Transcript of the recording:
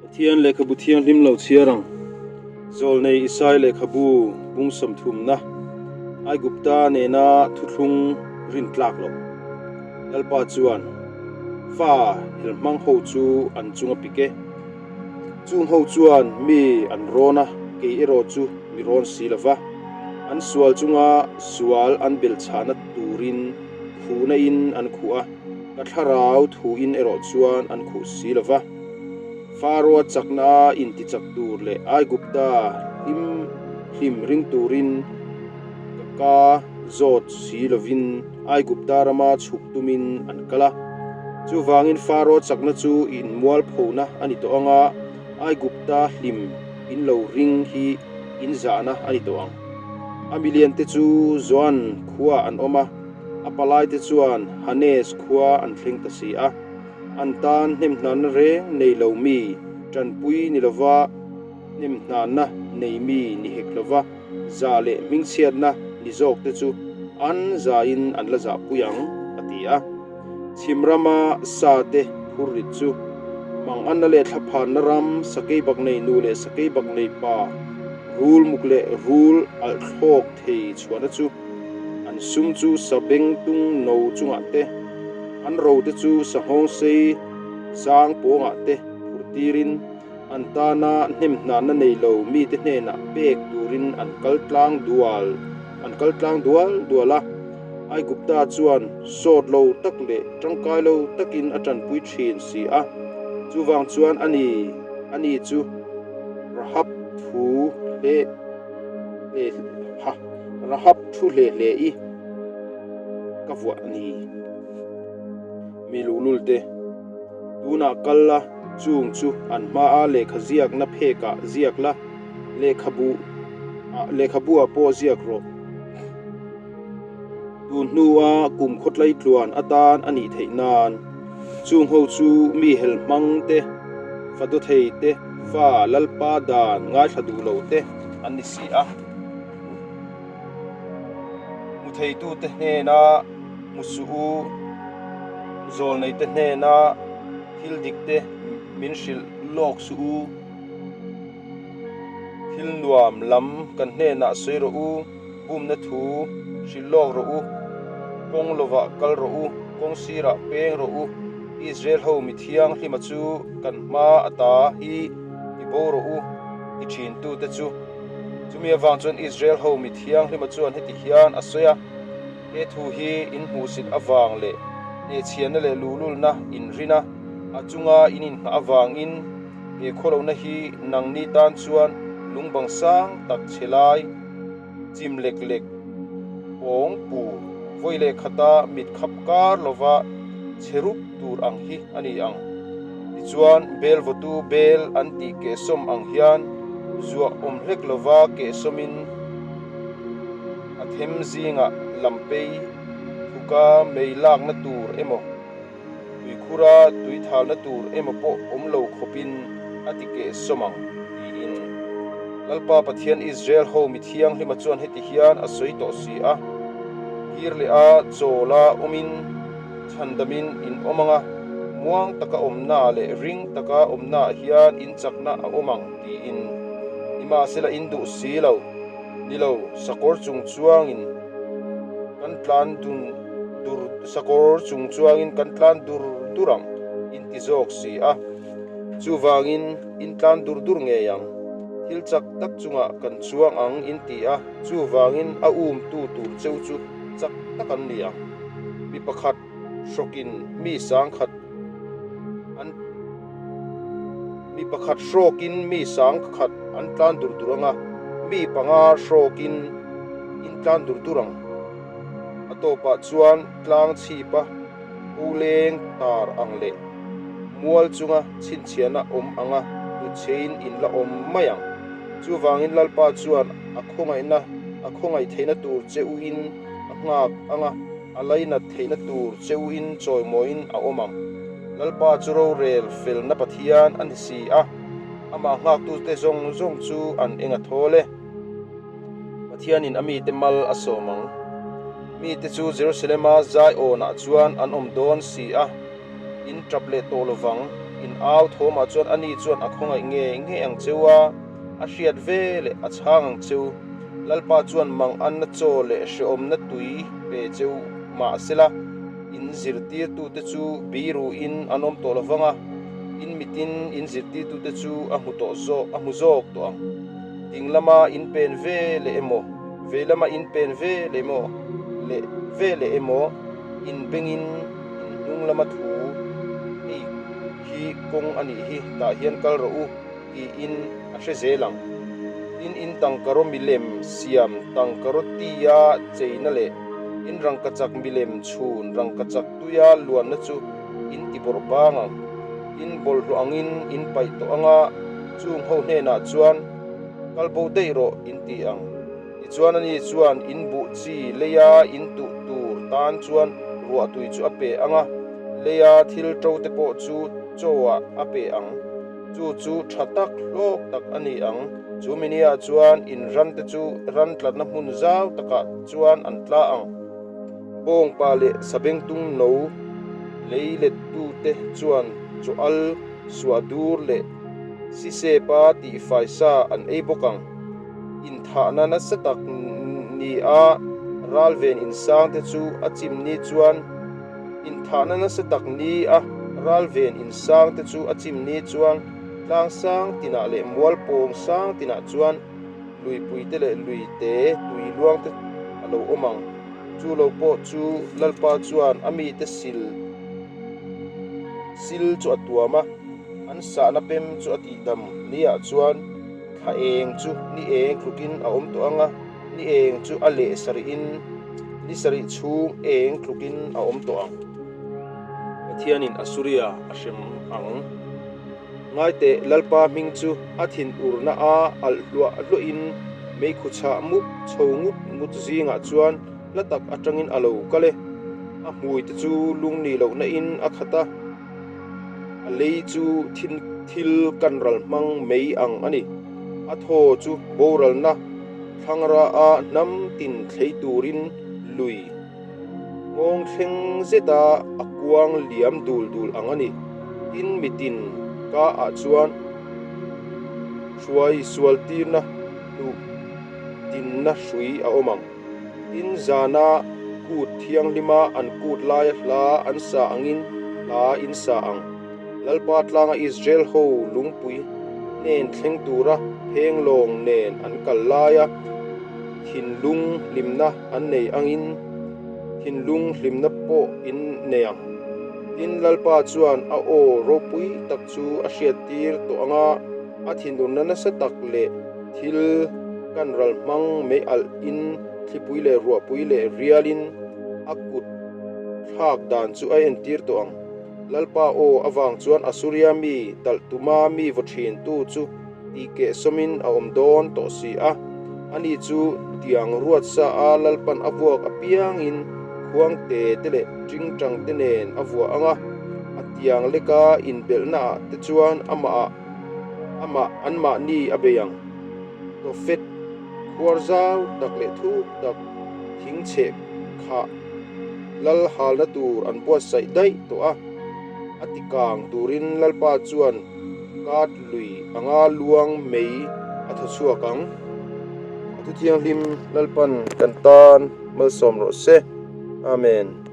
Pathian lehkhabu thianghlim lo chhiar ang. Zawlnei Isai lehkhabu bung sawmthumna, Aigupta nena thuthlung rin tlak loh. Lalpa chuan, Fa helhmang ho chu an chung a pik e. Chung ho chuan mi an rawn a, kei erawh chu mi rawn si lo va. An sual chunga sual an belchhahna turin khuhna in an khuh a, ka thlarau thuin erawh chuan an khuh si lo va. Faroa chakna a intichak tur leh Aigupta hlim hlim ring turin ka ka zawt si lovin Aigupta rama chhuk tumin an kal a. Chuvangin Faroa chakna chu i inmualphona a ni tawh ang a, Aigupta hlim in lo ring hi in zahna a ni tawh ang. A miliante chu Zoan khua an awm a, a palaite chuan Hanes khua an thleng ta si a. An tan hnemhnanna reng nei lo mi, tanpui ni lova hnemhnanna nei mi ni hek lova zah leh hmingchhiatna ni zawk te chu an zahin an la zahpui ang, a ti a. Chhim rama sa te phurrit chu Manganna leh thlaphanna ram sakeibak nei nu leh sakeibak nei pa, rul muk leh rul alh thlawk thei chhuahna chu An sum chu sabeng tung no chungah te, an ro te chu sanghawng sei zang pawngah te phurh tirin an tana hnemhnanna nei lo mite hnenah pek turin an kal tlang dual an kal tlang dual dual a. Aigupta chuan sawt lo tak leh tangkai lo takin a tanpui thin si a, chuvang chuan a ni a ni chu Rahab thu hleh hleh ha. Rahab thu hle hle i ka vuah a ni. Mi luhlul te, tunah kal la, chung chu an hmaa lehkha ziakna phekah ziak la, lehkhabu ah lehkhabu ah pawh ziak rawh. Tun hnua kum khawtlai tluan atan a nih theih nan, chung ho chu mi hel hmang te, fa dawthei te, fa Lalpa dan ngaithla duh lo te an ni si a. Hmu theitute hnena hmu suh u, zawlneite hnena thil dikte min hrilh lawk suh u, thil nuam lam kan hnenah sawi rawh u, bumna thu hrilh lawk rawh u, kawng lovah kal rawh u, kawng sirah peng rawh u, Israel ho mi thianghlima chu kan hma ata hi ti bo rawh u ti thintute chu. Chumi avang chuan Israel ho mi thianghlima chuan heti hian a sawi a, He thu hi in hmuhsit avang leh hnehchhiahna leh luhlulna in rin a, a chunga in inngah avangin he khawlohna hi nangni tan chuan lungbang sang tak chhe lai, chim lek lek, pawng pu, vawi leh khata mit khap kar lova chhe rup tur ang hi a ni ang. Tichuan, bel vawtu bel an tih kehsawm ang hian zuah awm hlek lova kehsawmin a them zingah lampei thuka mei lakna tur emaw, tuikhura tui thalna tur emaw pawh awm lo khawpin a ti kehsawm ang, tiin Lalpa Pathian Israel ho mi thianghlima chuan heti hian a sawi tawh si a, Kir leh a chawla awmin chhandamin in awm ang a, muang taka awmnaah leh ring taka awmnaah hian in chakna a awm ang, tiin. Nimahsela in duh si lo, ni lo, sakawr chung chuangin kan tlan dun dur sakawr chung chuangin kan tlan dur dur ang, in ti zawk si a. Chuvangin in tlan dur dur ngei ang, thil chak tak chungah kan chuang ang in ti a, chuvangin a umtu tur cheu chu chak tak an ni ang. Mi pakhat hrawkin mi sangkhat an mi pakhat hrawkin mi sangkhat an tlan dur dur ang a, mi panga hrawkin in tlan dur dur ang. A tawpah chuan tlang chhipa puleng tar ang leh mual chunga chhinchhiahna awm anga hnutchhein in la awm mai ang. Chuvangin Lalpa chuan a khawngaihna a khawngaih theihna tur che uin a nghak ang a, a lainat theihna tur che uin chawimawiin a awm ang. Lalpa chu rorel felna Pathian a ni si a, amah nghaktute zawng zawng chu an eng a thawl e. Pathianin a mite mal a sawm ang. Mite chu Jerusalema Zion-ah chuan an awm dawn si a, in tap leh tawh lovang. In au thawmah chuan ani chuan a khawngaih ngei ngei ang cheu a, a hriat ve leh a chhang ang cheu. Lalpa chuan mang anna chaw leh hrehawmna tui pe cheu mahsela in zirtirtute chu biruin an awm tawh lovang a, in mitin in zirtirtute chu a hmu tawh zawk a hmu zawk tawh ang. Ding lama in pen ve leh emaw, vei lama in pen ve leh emaw leh ve leh emaw, in bengin in hnung lama thu hei hi kawng a nih hi tah hian kal rawh u tiin a hre zel ang. Tin, in tangkaraw milem siam tangkaraw tia cheina leh in rangkachak milem chhun rangkachak tuia luanna chu in ti bawrh bang ang. Tin, bawlhhlawh angin in paih tawh anga chung ho hnenah chuan kal bo daih rawh in ti ang. Tichuan ani chuan in buh chi leia in tuh tur tan chuan ruahtui chu a pe ang a, leia thil to te pawh chu chaw ah a pe ang. Chu chu tha tak hlawk tak a ni ang. Chu minia chuan in ran te chu ran tlatna hmun zau takah chuan an tla ang. Bawngpa leh sabengtung no lei let tute chuan chaw al suah dur leh sisepa tihfai sa an ei bawk ang. Inthahna nasa tak ni a ralven insang te chu a chim ni chuan Inthahna nasa tak ni a ralven insang te chu a chim ni chuan tlang sang tinah leh mual pawng sang tinah chuan luipui te leh lui te tui luang te a lo awm ang. Chu lo pawh chu Lalpa chuan a mite sil sil chu a tuam a, an sahna pem chu a tihdam ni ah chuan Thla eng chu ni eng tlukin a awm tawh ang a, ni eng chu a leh sarihin ni sarih chhung eng tlukin a awm tawh ang. Pathianin Asuria a hrem ang. Ngaiteh Lalpa hming chu a thin urna a alh hluah hluahin meikhu chhah mup chho ngut ngut zingah chuan hla tak atangin a lo kal e. A hmui te chu lung ni lohna in a khat a. A lei chu thin thil kan ral hmang mai ang a ni. A thaw chu boralna thlangra a hnam tin thlei turin lui nghawng thleng zeta a kuang liam dul dul ang a ni. Tin mitin ka ah chuan hruai sual tirna hnuh dinna hrui a awm ang. Tin zana kut thianghlima an kut laia hla an sa angin hla in sa ang. Lalpa tlanga Israel ho lungpui hnen thleng tura phenglawng nen an kal laia thinlung hlimna an nei angin thinlung hlimna pawh in nei ang. Tin Lalpa chuan a aw ropui tak chu a hriattir tawh anga a thinurna nasa tak leh Thil kan ral hmang mei alh in thlipui leh ruahpui leh rial in a kut thlak dan chu a entir tawh ang. Lalpa aw avang chuan Asuria mi talh tuma mi vaw thin tu chu tih keh sawm in a awm dawn tawh si a. Ani chu tiang ruat sa a Lalpan a vuak apiang in khuang te te leh tingtang te nen a vuah ang a, a tiang leka inbelhna ah te chuan amah ah Amah anmahni a bei ang. Tofet khuar zau tak leh thuk tak thing chheh khah lal halna tur an buatsaih daih tawh a, a ti kang turin Lalpa chuan kat lui anga luang mei a thaw chhuak ang. A thu thianghlim Lalpan kan tan malsawm rawh se. Amen.